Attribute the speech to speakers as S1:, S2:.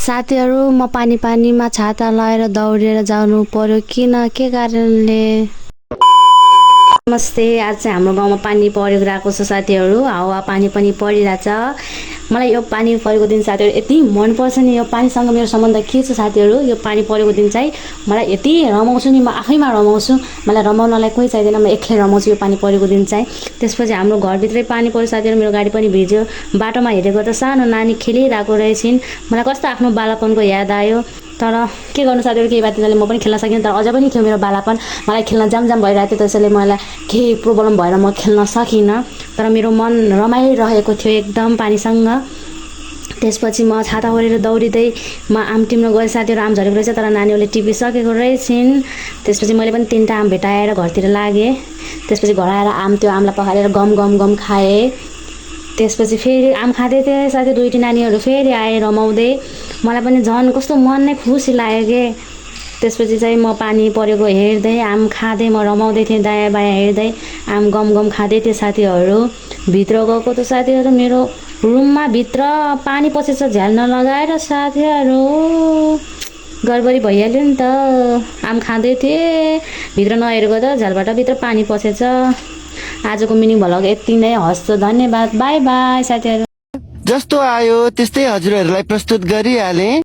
S1: साथीहरु म पानीमा छाता लगाएर दौडेर जानु पर्यो किन के कारणले। नमस्ते, आज चाहिँ हाम्रो गाउँमा पानी परिरहेको छ साथीहरु। हावा पानी पनि परिरहेछ। मलाई यो पानी परेको दिन साथीहरु यति मन पर्छ नि। यो पानीसँग मेरो सम्बन्ध के छ साथीहरु, यो पानी परेको दिन चाहिँ मलाई यति रमाउँछु नि, म आफैमा रमाउँछु। मलाई रमाउनलाई कोही चाहिदैन, म एक्लै रमाउँछु यो पानी परेको दिन चाहिँ। त्यसपछि हाम्रो घरभित्रै पानी पर्यो साथीहरु, मेरो गाडी पनि भिज्यो। बाटोमा हेरेको त सानो नानी खेलिरहेको रहेछिन्। मलाई कस्तो आफ्नो बालापनको याद आयो। तर के गर्नु साथीहरु, केही बात छैन, म पनि खेल्न सकिनँ। तर अझ पनि थियो मेरो बालापन, मलाई खेल्न जाम भइरहेको थियो। त्यसैले मलाई केही प्रब्लम भएर म खेल्न सकिनँ। तर मेरो मन रमाइरहेको थियो एकदम पानीसँग। त्यसपछि म छाता ओढेर दौडिँदै म आम टिप्न गएँ साथीहरु। आम झरेको रहेछ तर नानीहरूले टिपिसकेको रहेछिन्। त्यसपछि मैले पनि 3टा आम भेटाएर घरतिर लागेँ। त्यसपछि घर आएर त्यो आमलाई पखालेर गम खाएँ। त्यसपछि फेरि आम खाँदै थिएँ साथी, 2टी नानीहरू फेरि आए रमाउँदै। मलाई पनि झन् कस्तो मन नै खुसी लाग्यो के। त्यसपछि चाहिँ म पानी परेको हेर्दै आम खाँदै म रमाउँदै थिएँ, दायाँ बायाँ हेर्दै आम गम खाँदै थिएँ साथीहरू। भित्र गएको त साथीहरू मेरो रुममा भित्र पानी पसेछ झ्याल नलगाएर साथीहरू। गडबडी भइहाल्यो नि त। आम खाँदै थिएँ, भित्र नहेरेको त झ्यालबाट भित्र पानी पसेछ। आजको मिनिङ भ्लग यति नै। हस्, धन्यवाद, बाई बाई साथीहरू।
S2: जस्तो आयो त्यस्तै हजुरहरूलाई प्रस्तुत गरिहालेँ।